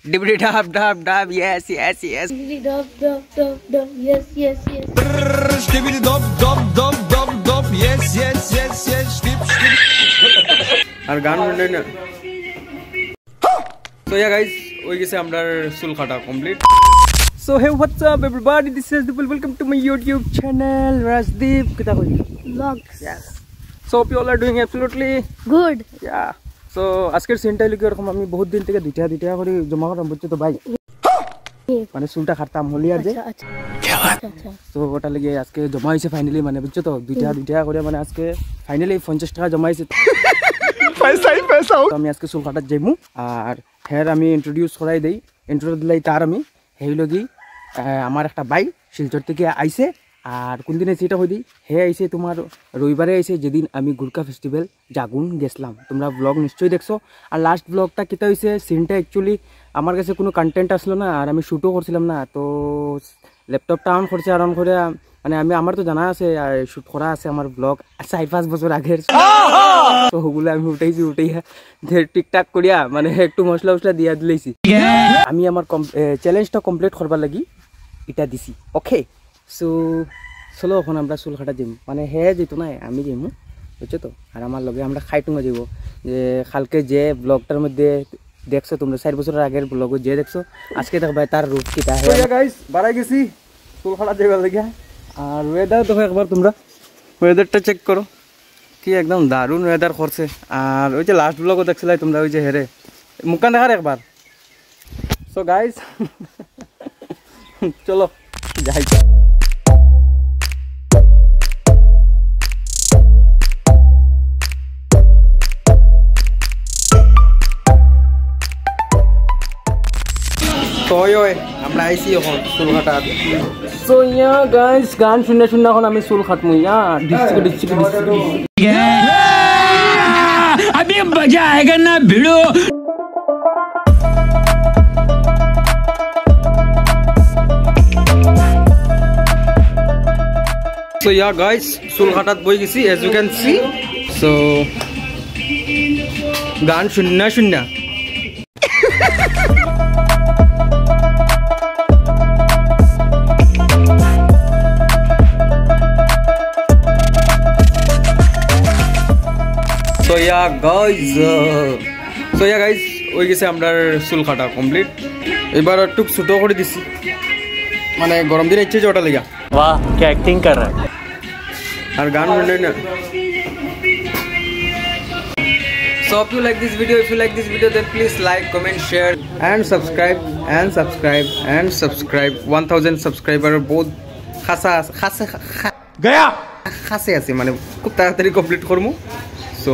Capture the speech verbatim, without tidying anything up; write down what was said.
Dibbidi dub dub dub, yes, yes, yes. Dibbidi dub dub dub dub, yes, yes, yes. Dibbidi dub dub dub dub dub, yes, yes, yes, yes, dip, dip. আর গান শুনে না। So yeah guys, হয়ে গেছে আমরার চুল কাটা complete. So hey, what's up everybody, this is Dipul, welcome to my YouTube channel Rajdeep. কিতা কই? Vlogs. So hope you all are doing absolutely Good. ইয়া। So আজকের সিনটা হইল কি, ওরকম আমি বহুত দিন থেকে দুইটা দুইটা করে জমা করতাম, বুঝছো তো ভাই, মানে চুলটা কাটতাম হলি আর যে। আচ্ছা আচ্ছা আচ্ছা আচ্ছা। তো ওটা লেগে আজকে জমা হয়েছে ফাইনালি, মানে বুঝছো তো, দুইটা দুইটা করে মানে আজকে ফাইনালি পঞ্চাশ টাকা জমা হয়েছে। পয়সাই পয়সা। তো আমি আজকে চুল কাটার যাইমু। আর হের আমি ইন্ট্রোডিউস করাই দেই, ইন্ট্রো দিলাই তার আমি। হে হইল কি, আহ, আমার একটা ভাই শিলচর থেকে আইছে। আর কোন দিন আইছে এটা কই দিই, হে আইছে তোমার রবিবারে আইছে, যেদিন আমি গুরকা ফেস্টিভ্যাল জাগুন গেছিলাম। তোমরা ব্লগ নিশ্চয়ই দেখছো। আর লাস্ট ব্লগটা কিতা হইছে, সিনটা অ্যাকচুয়ালি আমার কাছে কোনো কন্টেন্ট আসলো না, আর আমি শ্যুটও করছিলাম না। তো ল্যাপটপটা অন করছে, আর অন করে মানে আমি, আমার তো জানা আছে, শ্যুট করা আছে আমার ব্লগ চার পাঁচ বছর আগের। তো ওগুলো আমি উঠাইছি, উঠাইয়া যে ঠিকঠাক করিয়া মানে একটু মশলা উশলা দিয়া দিলাইছি। আমি আমার চ্যালেঞ্জটা কমপ্লিট করবার লাগি এটা দিছি। ওকে, সো চলো এখন আমরা চুল কাটা যাইমু, মানে হে যেত না, আমি যাইমু, বুঝছো তো। আর আমার লগে আমরা খাইটুঙ্গা যাইব, যে কালকে যে ব্লগটার মধ্যে দেখছো তোমরা, চার বছরের আগের ব্লগও যে দেখছো, আজকে দেখবায় তার রূপ কিতা। গাইস, বাড়াই গেছি চুল কাটা যাইবার লাগি। আর ওয়েদার দেখো একবার তোমরা, ওয়েদারটা চেক করো, কি একদম দারুণ ওয়েদার করছে। আর ওই যে লাস্ট ব্লগও দেখছিলাই তোমরা, ওই যে হেরে মুখখান দেখার একবার। সো গাইস, চলো যাই। তো ওই, ওই, আমরা আইছি এখন চুল কাটার। সো ইয়া গাইস, গান শুনে শুনে এখন আমি চুল কাটমু। ইয়া, ডিসিকে, ডিসিকে, ডিসিকে, ডিসিকে। अभी मजा आएगा ना भिड़ो। So yeah guys, চুল কাটাত বই গেছি, as you can see. So গান শুননা শুননা। So yeah guys, uh, so yeah guys, হয়ে গেছে আমরার চুল কাটা কমপ্লিট। এবার একটু ছোট করে দিছি, মানে গরম দিন ইচ্ছে যে ওটা লেগা। वाह, क्या एक्टिंग कर रहा है। আর গান শুনে না। So if you like this video, if you like this video, then please like, comment, share and subscribe and subscribe and subscribe. One thousand subscriber বহুত খাসা আছে, খাসে, খা- গয়া। খাসে আছে, মানে খুব তাড়াতাড়ি কমপ্লিট করমু। সো